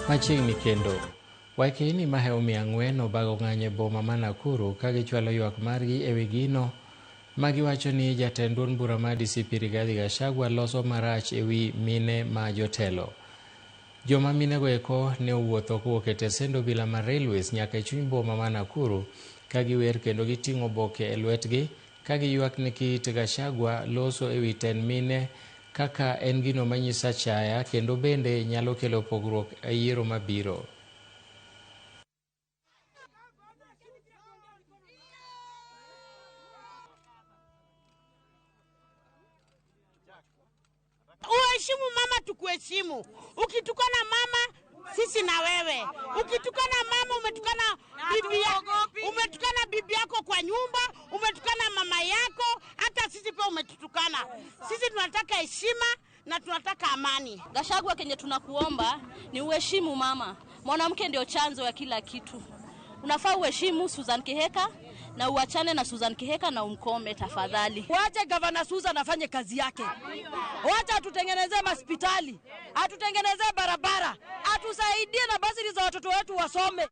Machiegni kendo, wakeini mahewo 400 obago ng'anyo e boma ma Nakuru ka gichwalo ywak margi ewi gino ma giwacho ni jatend duond bura mar DCP Rigathi Gachagua loso marach ewi mine ma jotelo. Joma minego eko ne owuotho kowuok e tesend obila mar Railways nyaka e chuny boma ma Nakuru ka giwer kendo giting'o oboke e lwetgi ka giywak ni kit Gachagua loso ewi tend mine kaka en gino manyiso achaya kendo bende nyalo kelo pogruok e yiero mabiro. Uheshimu mama, tukuheshimu. Ukitukana mama, sisi na wewe. Ukitukana mama, umetukana bibi yako, umetukana bibi yako kwa nyumba, umetukana mama yako, hata sisi pia umetutukana. Sisi tunataka heshima na tunataka amani. Gachagua, kenye tunakuomba ni uheshimu mama. Mwanamke ndio chanzo ya kila kitu. Unafaa uheshimu Susan Kihika na uachane na Susan Kihika na umkome tafadhali. Wache gavana Susan afanye kazi yake. Wacha atutengenezee mahospitali, atutengenezee barabara, atusaidie na basari za watoto wetu wasome.